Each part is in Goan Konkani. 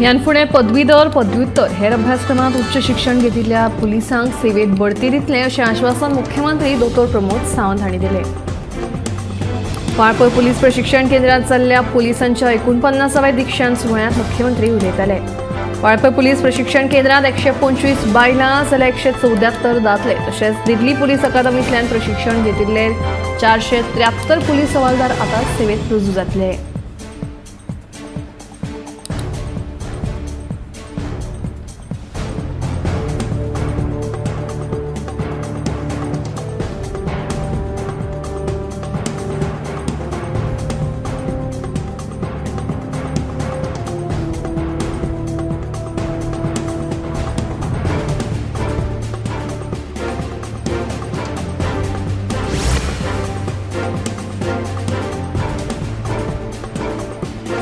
ह्यान फुडें पदवीधर पदव्युत्तर हेर अभ्यासक्रमांत उच्च शिक्षण घेतिल्ल्या पुलिसांक सेवेत बढती दितले अशें आश्वासन मुख्यमंत्री दोतोर प्रमोद सावंत हांणी दिलें. वाळपय पुलीस प्रशिक्षण केंद्रात जाल्ल्या पुलिसांच्या 49व्या दीक्षांत सुवाळ्यांत मुख्यमंत्री उलयताले. वाळपय पुलीस प्रशिक्षण केंद्रात 125 बायलां जाल्यार 174 दादले तशेंच दिल्ली पुलीस अकादमींतल्यान प्रशिक्षण घेतिल्ले 473 पुलीस हवालदार आतां सेवेत रुजू जातले.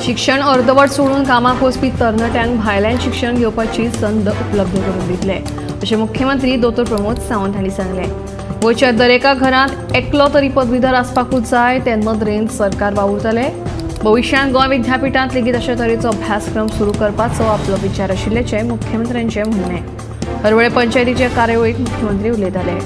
शिक्षण अर्दवट सोडून कामाक वचपी तरणाट्यांक भायल्यान शिक्षण घेवपाची संद उपलब्ध करून दितले अशें मुख्यमंत्री दोतोर प्रमोद सावंत हांणी सांगलें. गोंयच्या दरेका घरांत एकलो तरी पदवीधर आसपाकूच जाय ते नदरेन सरकार वावुरतले. भविश्यांत गोंय विद्यापिठांत लेगीत अशे तरेचो अभ्यासक्रम सुरू करपाचो आपलो विचार आशिल्ल्याचें मुख्यमंत्र्यांचें म्हणणें. हरवळे पंचायतीचे कार्यावळींत मुख्यमंत्री उलयताले.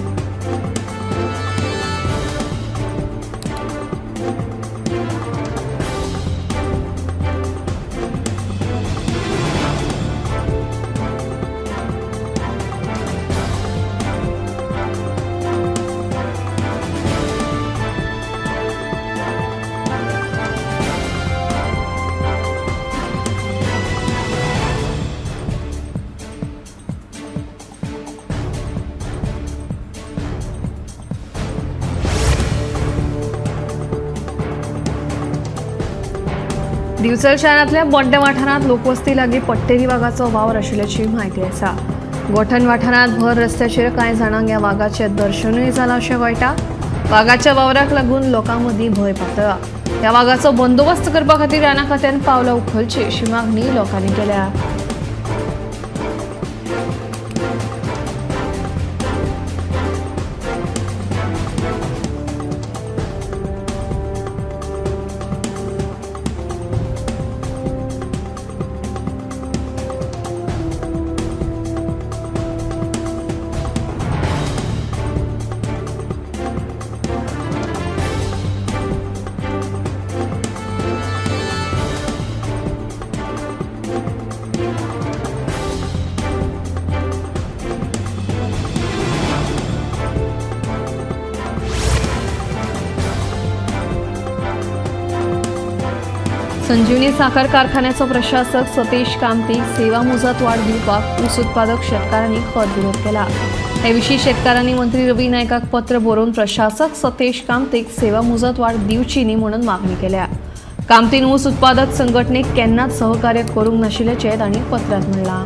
दिवचल शहरांतल्या बोड्डें वाठारांत लोकवस्ती लागीं पट्टेरी वागाचो वावर आशिल्ल्याची म्हायती आसा. गोठण वाठारांत भर रस्त्याचेर कांय जाणांक ह्या वागाचें दर्शनूय जालां अशें कळटा. वागाच्या वावराक लागून लोकां मदीं भंय पातळ्ळा. ह्या वागाचो बंदोबस्त करपा खातीर राना खात्यान पावलां उखलचीं अशी मागणी लोकांनी केल्या. संजीवनी साखर कारखान्याचो प्रशासक सतीश कामतीक सेवा मुजत वाड दिवपाक ऊस उत्पादक शेतकारांनी खर विरोध केला. हे विशीं शेतकारांनी मंत्री रवी नायकाक पत्र बरोवन प्रशासक सतीश कामतीक सेवा मुजत वाड दिवची न्ही म्हणून मागणी केल्या. कामतीन ऊस उत्पादक संघटनेक केन्नाच सहकार्य करूंक नाशिल्ल्याचें तांणी पत्रांत म्हणलां.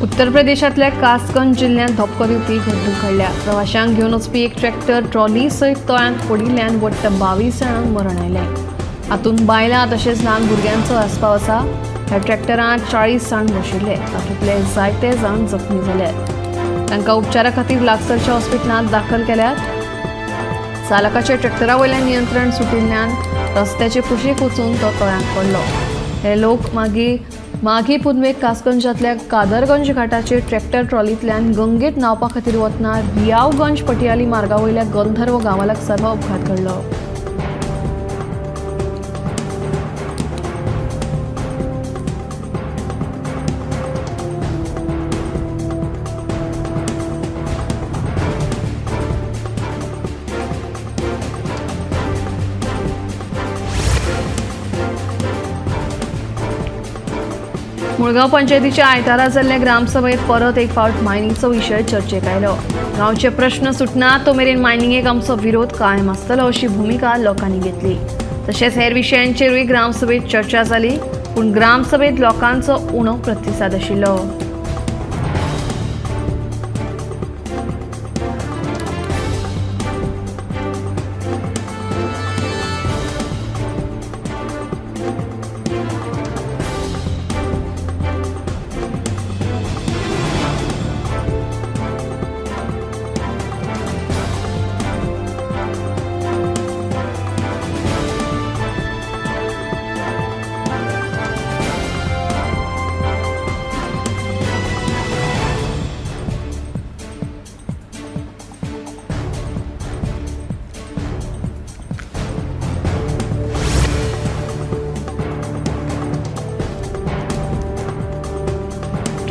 उत्तर प्रदेशांतल्या कासगंज जिल्ल्यांत धपको दिवपी घडणूक घडल्या. प्रवाशांक घेवन वचपी एक ट्रॅक्टर ट्रॉली सयत तळ्यांत पडिल्ल्यान वट्ट 22 जाणांक मरण आयलें. हातूंत बायलां तशेंच ल्हान भुरग्यांचो आस्पाव आसा. ह्या ट्रॅक्टरांत 40 जाण बशिल्ले. तातूंतले जायते जाण जखमी जाले. तांकां उपचारा खातीर लागसरच्या हॉस्पिटलांत दाखल केल्यात. चालकाच्या ट्रॅक्टरा वयल्यान नियंत्रण सुटिल्ल्यान रस्त्याचे कुशीक वचून तो तळ्यांत पडलो. हे लोक मागीर माघी पुनवेक कासगंजांतल्या कादरगंज घाटाचेर ट्रॅक्टर ट्रॉलींतल्यान गंगेत न्हांवपा खातीर वतना रियावगंज पटियाली मार्गा वयल्या गंधर्व गांवा लागसार हो अपघात घडलो. मुळगांव पंचायतीच्या आयतारा जाल्ल्या ग्रामसभेत परत एक फावट मायनिंगचो विशय चर्चेक आयलो. गांवचे प्रश्न सुटना तो मेरेन मायनिंगेक आमचो विरोध कायम आसतलो अशी भुमिका लोकांनी घेतली. तशेंच हेर विशयांचेरूय ग्रामसभेत चर्चा जाली, पूण ग्रामसभेत लोकांचो उणो प्रतिसाद आशिल्लो.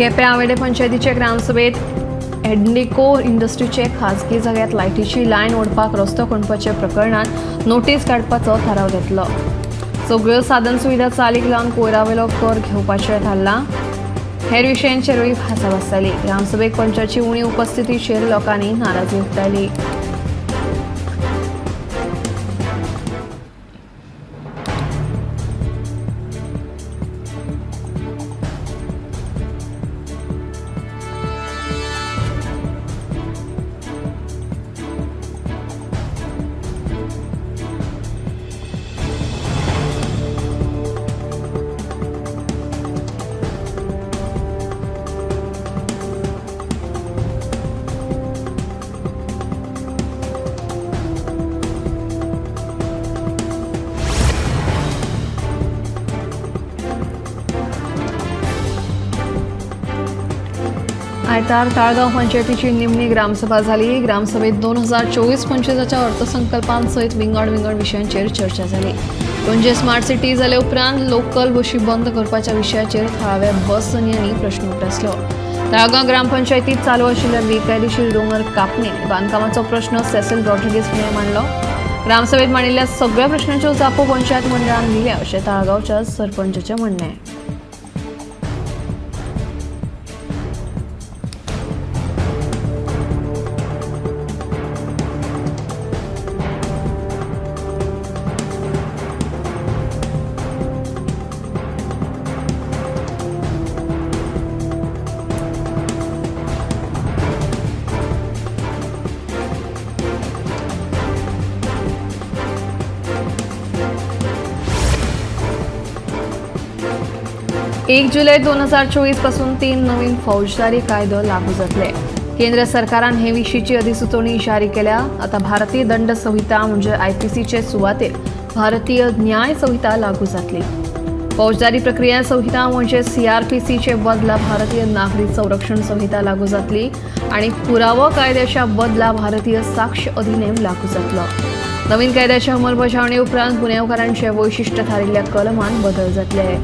केपें आवेडे पंचायतीचे ग्रामसभेत एडनिको इंडस्ट्रीचे खाजगी जाग्यात लायटीची लायन ओडपाक रस्तो खणपाच्या प्रकरणात नोटीस काडपाचो थाराव घेतलो. सगळ्यो साधन सुविधा चालीक लावन कोयरावेलो कर घेवपाचें थारलां. हेर विशयांचेरूय भासाभास जाली. ग्रामसभेक पंचाची उणी उपस्थितीचेर लोकांनी नाराजी उक्तायली. आयतार ताळगांव पंचायतीची निमणी ग्रामसभा झाली. ग्रामसभेत 2024-25 अर्थसंकल्पांसयत विंगड विंगड विशयांचेर चर्चा जाली. पणजे स्मार्ट सिटी जाले उपरांत लोकल बशी बंद करपाच्या विशयाचेर थळाव्या बस धनयांनी प्रश्न उप्रासलो. ताळगांव ग्रामपंचायतीत चालू आशिल्ल्या बेकायदेशीर दोंगर कापणी आनी बांदकामाचो प्रश्न सेसील रॉड्रिगीस हाणें मांडलो. ग्रामसभेत मांडिल्ल्या सगळ्या प्रश्नांच्यो जापो पंचायत मंडळान दिल्या अशें ताळगांवच्या सरपंचाचें म्हणणें. एक जुलै 2024 पासून 3 नवीन फौजदारी कायदो लागू जातले. केंद्र सरकारान हे विशींची अधिसुचोवणी जारी केल्या. आता भारतीय दंड संहिता म्हणजे आयपीसीचे सुवातेर भारतीय न्याय संहिता लागू जातली. फौजदारी प्रक्रिया संहिता म्हणजे सीआरपीसीचे बदला भारतीय नागरी संरक्षण संहिता लागू जातली आणि पुरावो कायद्याच्या बदला भारतीय साक्ष अधिनेम लागू जातलो. नवीन कायद्याच्या अंमलबजावणी उपरांत गुन्यांवकारांचे वैशिश्ट थारिल्ल्या कलमान बदल जातले.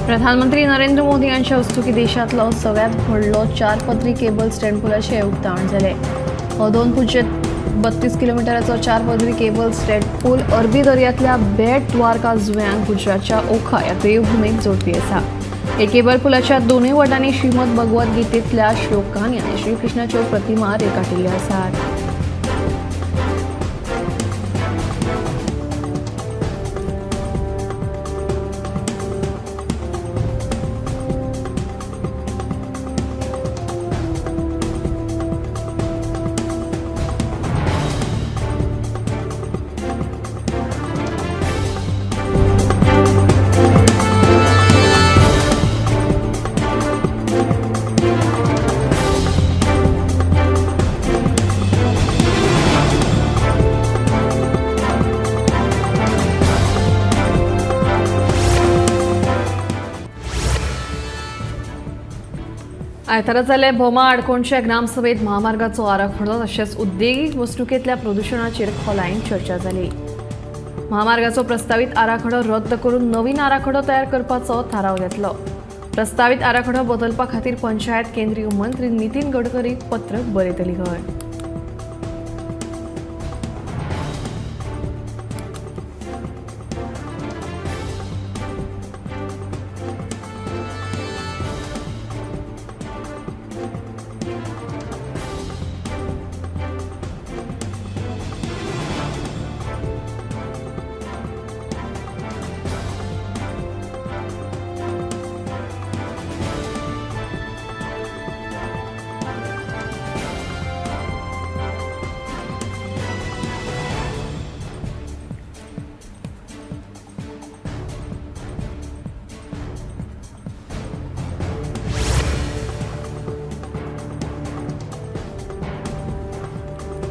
प्रधानमंत्री नरेंद्र मोदी हांच्या हस्तुकी देशांतलो सगळ्यांत व्हडलो 4 पदरी केबल स्टँड पुलाचें उक्तावण जालें. हो 2.32 किलोमिटराचो 4 पदरी केबल स्टँड पूल अरबी दर्यांतल्या बेट द्वारका जुंव्यांक गुजरातच्या ओखा ह्या देवभूमीक जोडपी आसा. हे केबल पुलाच्या दोनूय वटांनी श्रीमद भगवत गीतेंतल्या श्लोकांनी आनी श्रीकृष्णाच्यो प्रतिमा रेखाटिल्ल्यो आसात. आयतारा जाल्ले भोमा आडकोणच्या ग्रामसभेत महामार्गाचो आराखडो तशेंच उद्देगीक वसणुकेंतल्या प्रदुशणाचेर खोलायेन चर्चा जाली. महामार्गाचो प्रस्तावीत आराखडो रद्द करून नवीन आराखडो तयार करपाचो थाराव घेतलो. प्रस्तावीत आराखडो बदलपा खातीर पंचायत केंद्रीय मंत्री नितीन गडकरीक पत्र बरयतली खंय.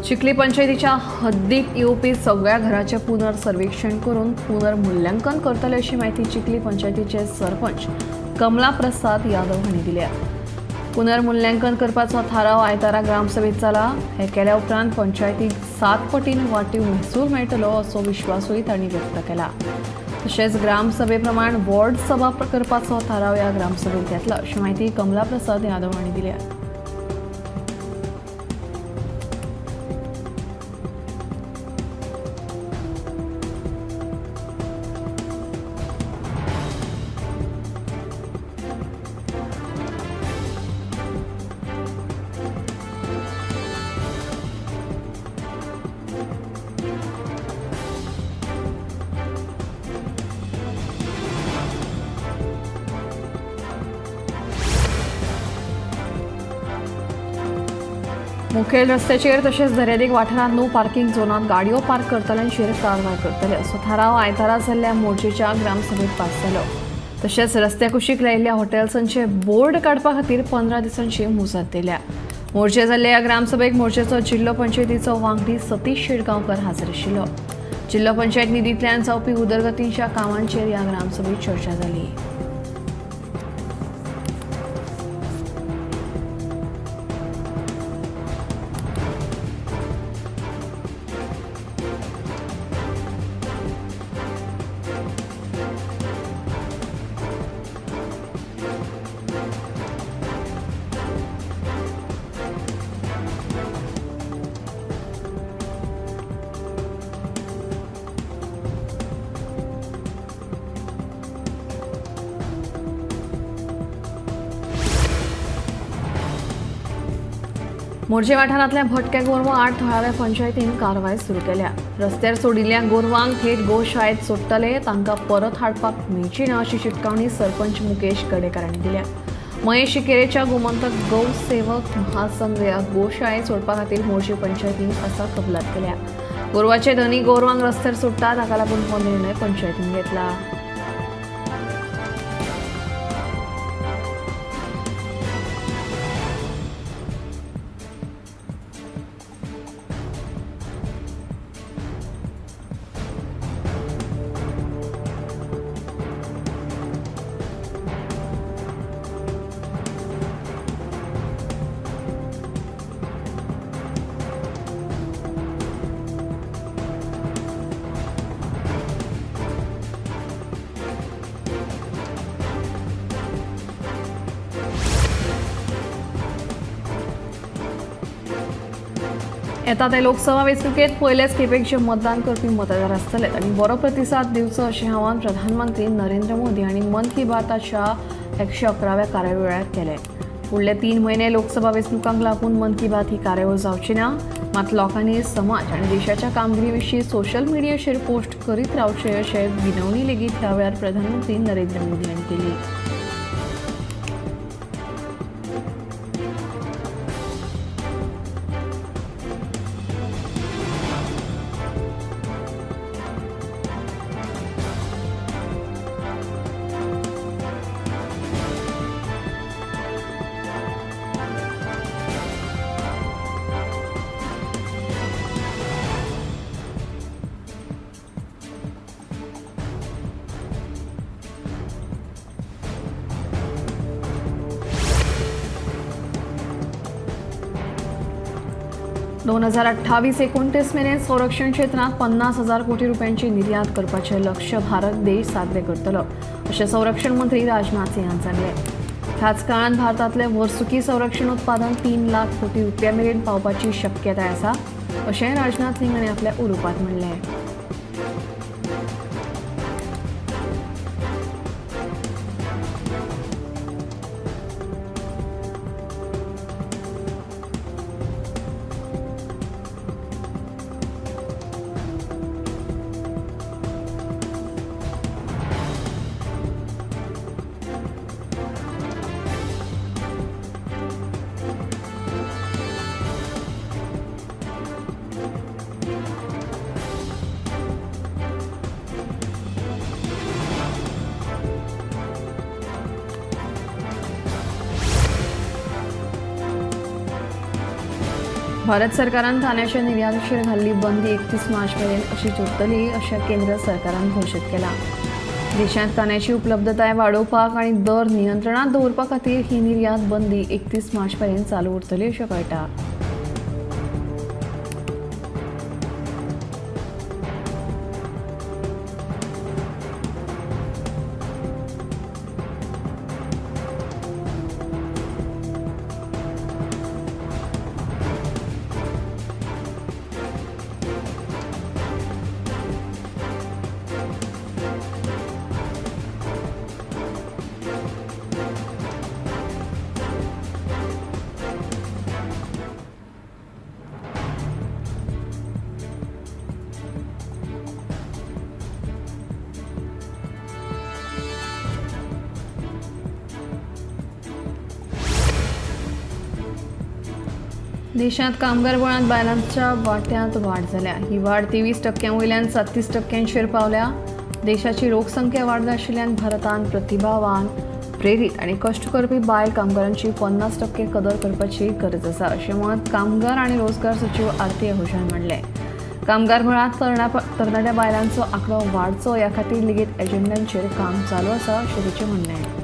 चिखली पंचायतीच्या हद्दीत येवपी सगळ्या घराचें पुनर्सर्वेक्षण करून पुनर्मुल्यांकन करतले अशी माहिती चिखली पंचायतीचे सरपंच कमला प्रसाद यादव हांणी दिल्या. पुनर्मुल्यांकन करपाचो थाराव आयतारा ग्रामसभेत जाला. हे केल्या उपरांत पंचायतीक 7 पटीन वाटीव महसूल मेळटलो असो विश्वासूय तांणी व्यक्त केला. तशेंच ग्रामसभे प्रमाण वॉर्ड सभा करपाचो थाराव ह्या ग्रामसभेत घेतला अशी माहिती कमला प्रसाद यादव हांणी दिल्या. मुखेल रस्त्याचेर तशेंच दर्यादेग वाठारांत नो पार्किंग झोनांत गाडयो पार्क करतल्यांचेर कारवाय करतले असो थाराव आयतारा जाल्ल्या मोर्चेच्या ग्रामसभेत पास जालो. तशेंच रस्त्या कुशीक लायिल्ल्या हॉटेल्सांचे बोर्ड काडपा खातीर 15 दिसांची मुजत दिल्या. मोर्चे जाल्ल्या ह्या ग्रामसभेक मोर्चेचो जिल्लो पंचायतीचो वांगडी सतीश शेडगांवकर हाजीर आशिल्लो. जिल्लो पंचायत निधींतल्यान जावपी उदरगतीच्या कामांचेर ह्या ग्रामसभेत चर्चा जाली. मोर्जे वाठारांतल्या भटक्या गोरवां आड थळाव्या पंचायतीन कारवाय सुरू केल्या. रस्त्यार सोडिल्ल्या गोरवांक थेट गोशाळेंत सोडटले, तांकां परत हाडपाक मेळची ना अशी शिटकावणी सरपंच मुकेश गडेकर हांणी दिल्या. महेश केरेच्या गोमंतक गौसेवक महासंघ ह्या गोशाळेंत सोडपा खातीर मोर्जे पंचायतीन असा कबलात केल्या. गोरवाचे धनी गोरवांक रस्त्यार सोडटा ताका लागून हो निर्णय पंचायतीन घेतला. येता ते लोकसभा वेंचणुकेंत पयलेच खेपेक जे मतदान करपी मतदार आसतले आनी बरो प्रतिसाद दिवचो अशें आवाहन प्रधानमंत्री नरेंद्र मोदी हांणी मन की बाताच्या 111व्या कार्यावळार केलें. फुडले 3 म्हयने लोकसभा वेंचणुकांक लागून मन की बात ही कार्यावळ जावची ना, मात लोकांनी समाज आनी देशाच्या कामगिरी विशीं सोशल मिडियाचेर पोस्ट करीत रावचे अशें विनवणी लेगीत ह्या वेळार प्रधानमंत्री नरेंद्र मोदी हांणी केली. 2028-29 मेरेन संरक्षण क्षेत्रांत 50,000 कोटी रुपयांची निर्यात करपाचें लक्ष्य भारत देश साध्य करतलो अशें संरक्षण मंत्री राजनाथ सिंहान सांगलें. ह्याच काळांत भारतांतलें वर्सुकी संरक्षण उत्पादन 3 लाख कोटी रुपया मेरेन पावपाची शक्यताय आसा अशें राजनाथ सिंह हांणी आपल्या उलोवपांत म्हणलें. भारत सरकारान कांद्याच्या निर्यातीचेर घाल्ली बंदी 31 मार्च मेरेन अशीच उरतली अशें केंद्र सरकारान घोशीत केलां. देशांत कांद्याची उपलब्धताय वाडोवपाक आनी दर नियंत्रणांत दवरपा खातीर ही निर्यात बंदी 31 मार्च मेरेन चालू उरतली अशें कळटा. देशांत कामगार बळांत बायलांच्या वांट्यांत वाड जाल्या. ही वाड 23% वयल्यान 37% पावल्या. देशाची लोकसंख्या वाडत आशिल्ल्यान भारतान प्रतिभावान, प्रेरीत आनी कश्ट करपी बायल कामगारांची 50% कदर करपाची गरज आसा अशें मत कामगार आनी रोजगार सचीव आरती आहुजान म्हणलें. कामगार बळांत तरणाट्या बायलांचो आंकडो वाडचो ह्या खातीर लेगीत एजंडांचेर काम चालू आसा अशें तिचें म्हणणें.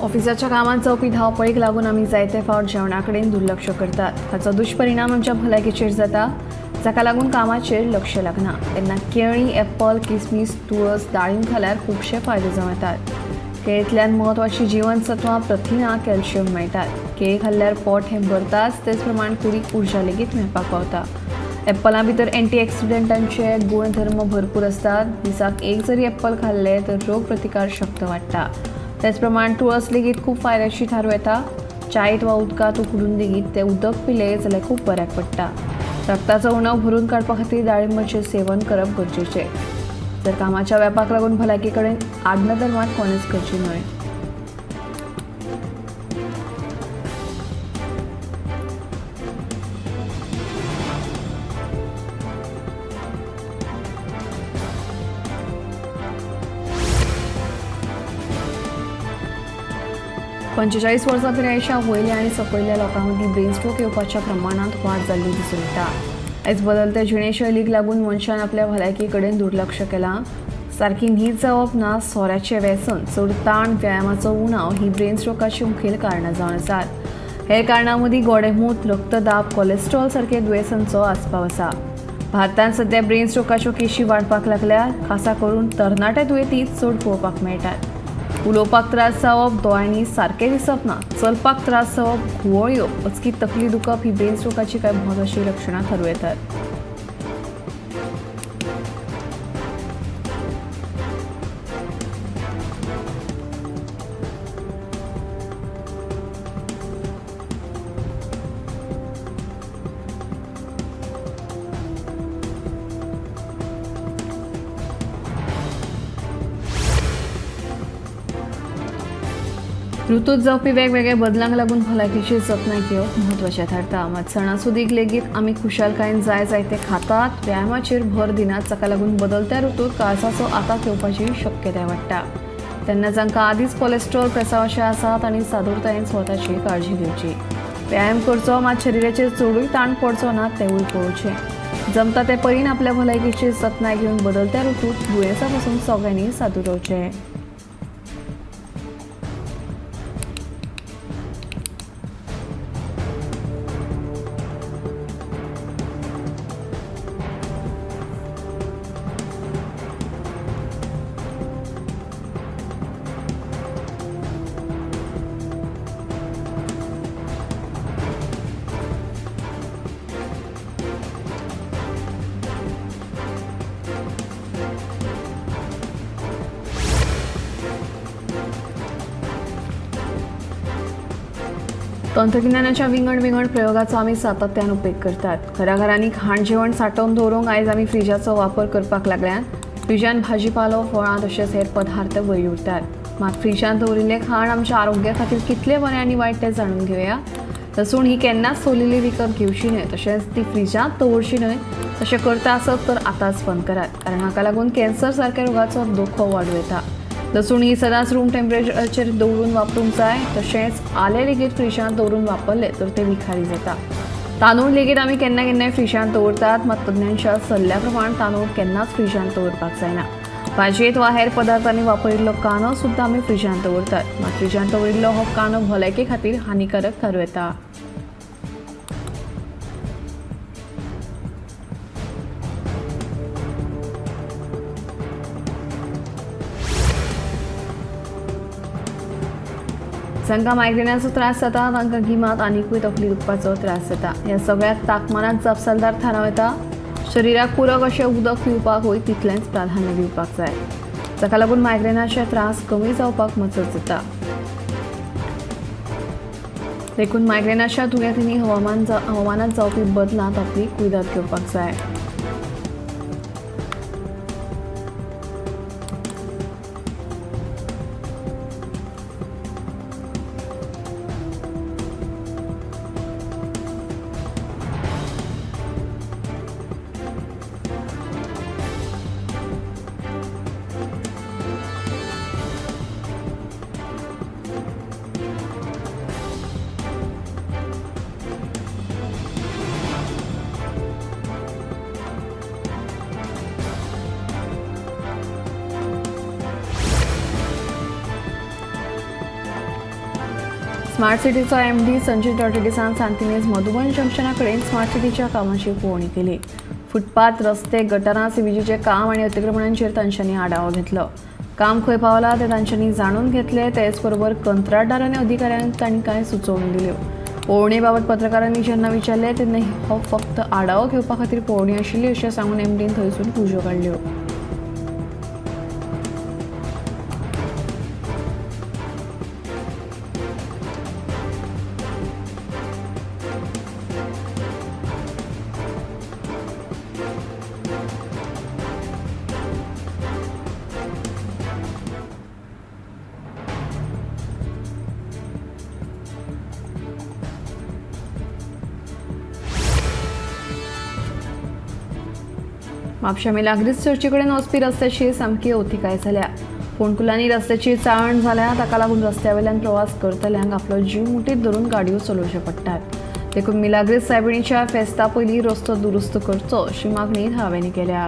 ऑफिसाच्या कामांत जावपी धांवपळीक लागून आमी जायते फावट जेवणा कडेन दुर्लक्ष करतात. हाचो दुश्परिणाम आमच्या भलायकेचेर जाता, जाका लागून कामाचेर लक्ष लागना. तेन्ना केळीं, एप्पल, किसमीस, तुळस, दाळीम खाल्यार खुबशे फायदे जावं येतात. केळींतल्यान म्हत्वाचीं जिवनसत्वां, प्रथिनां, कॅल्शियम मेळटात. केळीं खाल्ल्यार पोट हें भरताच, तेच प्रमाण कुडीक उर्जा लेगीत मेळपाक पावता. एप्पलां भितर एंटीऑक्सिडंटांचे गुणधर्म भरपूर आसतात. दिसाक एक जरी एप्पल खाल्लें तर रोग प्रतिकार शक्त वाडटा. त्याचप्रमाणे तुळस लेगीत खूब फायद्याची थारूं येता. चायेंत वा उदकांत उकडून लेगीत तें उदक पिलें जाल्यार खूब बऱ्याक पडटा. रक्ताचो उणाव भरून काडपा खातीर दाळिंबाचें सेवन करप गरजेचें. जर कामाच्या व्यापाक लागून भलायके कडेन आडनदर मात कोणेच करची न्हय. 45 वर्सां पिरायेच्या वयल्या आनी सकयल्या लोकां मदीं ब्रेन स्ट्रोक येवपाच्या प्रमाणांत वाड जाल्ली दिसून येता. आयज बदलते जिणेशैलीक लागून मनशान आपल्या भलायके कडेन दुर्लक्ष केलां. सारकी न्हीद जावप ना, सोऱ्याचें व्यसन, चड ताण, व्यायामाचो उणाव ही ब्रेन स्ट्रोकाची मुखेल कारणां जावन आसात. हेर कारणां मदीं गोडेंमूत, रक्तदाब, कोलेस्ट्रॉल सारके दुयेंसांचो आस्पाव आसा. भारतांत सद्या ब्रेन स्ट्रोकाच्यो केशी वाडपाक लागल्यात. खासा करून तरणाटे दुयेंती चड पळोवपाक मेळटात. उलोवपाक त्रास जावप, दोळ्यांनी सारकें दिसप ना, चलपाक त्रास जावप, घुंवळ येवप, अचकीत तकली दुखप ही ब्रेन स्ट्रोकाची कांय म्हत्वाचीं लक्षणां थारूं येतात. ऋतूत जावपी वेगवेगळ्या बदलांक लागून भलायकेची जतनाय घेवप म्हत्वाचें थारता. मात सणासुदीक लेगीत आमी खुशालकायेन जाय जाय ते खातात, व्यायामाचेर भर दिनात, जाका लागून बदलत्या ऋतूत काळजाचो आताक येवपाची शक्यताय वाडटा. तेन्ना जांकां आदींच कोलेस्ट्रॉल प्रेसावाचे आसा तांणी सादूरतायेन स्वताची काळजी घेवची. व्यायाम करचो, मात शरिराचेर चडूय ताण पडचो ना तेवूय पळोवचें. जमता ते परीन आपल्या भलायकेची जतनाय घेवन बदलत्या ऋतूत दुयेंसा पसून सगळ्यांनी सादूर रावचें. तंत्रगिन्यानाच्या विंगड विंगड प्रयोगाचो आमी सातत्यान उपेग करतात. घराघरांनी खाण जेवण सांठोवन दवरूंक आयज आमी फ्रिजाचो वापर करपाक लागल्यात. फ्रिजान भाजीपालो, फळां तशेंच हेर पदार्थ बरी उरतात. मात फ्रिजांत दवरिल्लें खाण आमच्या आरोग्या खातीर कितलें बरें आनी वायट तें जाणून घेवया. लसूण ही केन्नाच सोलिल्ली विकत घेवची न्हय, तशेंच ती फ्रिजांत दवरची न्हय. तशें करता आसत तर आतांच बंद करात, कारण हाका लागून कॅन्सर सारक्या रोगाचो धोको वाडूं येता. लसूण ही सदांच रूम टेम्परेचराचेर दवरून वापरूंक जाय. तशेंच आलें लेगीत फ्रिजांत दवरून वापरलें तर तें विखारी जाता. तांदूळ लेगीत आमी केन्ना केन्नाय फ्रिजांत दवरतात, मात तज्ञांच्या सल्ल्या प्रमाण तांदूळ केन्नाच फ्रिजांत दवरपाक जायना. भाजयेंत वा हेर पदार्थांनी वापरिल्लो कांदो सुद्दां आमी फ्रिजांत दवरतात, मात फ्रिजांत दवरिल्लो हो कांदो भलायके खातीर हानिकारक थारूं येता. जांकां मायग्रेनाचो त्रास जाता तांकां गिमांत आनिकूय तकली दुखपाचो त्रास जाता. ह्या सगळ्याक तापमानाक जापसालदार थारावं येता. शरिराक पुरक अशें उदक पिवपाक वय तितलेंच प्राधान्य दिवपाक जाय, जाका लागून मायग्रेनाचे त्रास कमी जावपाक मजत जाता. देखून मायग्रेनाच्या दुयेंतींनी हवामानात जावपी बदलांत आपली कुयदाद घेवपाक जाय. स्मार्ट सिटीचो एमडी संजीत रॉड्रिगीसान सांतिनेज मधुबन जंक्शना कडेन स्मार्ट सिटीच्या कामाची पळोवणी केली. फुटपाथ, रस्ते, गटारां, सीबीजीचें काम आनी अतिक्रमणांचेर तांच्यांनी आढावो घेतलो. काम खंय पावलां तें तांच्यांनी जाणून घेतलें. तेच बरोबर कंत्राटदार आनी अधिकाऱ्यांक तांणी कांय सुचोवणी दिल्यो. पळोवणे बाबत पत्रकारांनी जेन्ना विचारलें तेन्ना हो फक्त आढावो घेवपा खातीर पळोवणी आशिल्ली अशें सांगून एमडीन थंयसून पुजो काडल्यो. म्हापशा मिलाग्रीस चर्ची कडेन वचपी रस्त्याची सामकी अवतिकाय जाल्या. फोंडकुलांनी रस्त्याची चाळण जाल्या, ताका लागून रस्त्या वयल्यान प्रवास करतल्यांक आपलो जीव मुठीत धरून गाडयो चलोवच्यो पडटात. देखून मिलाग्रीस सायबिणीच्या फेस्ता पयलीं रस्तो दुरुस्त करचो अशी मागणी थळाव्यांनी केल्या.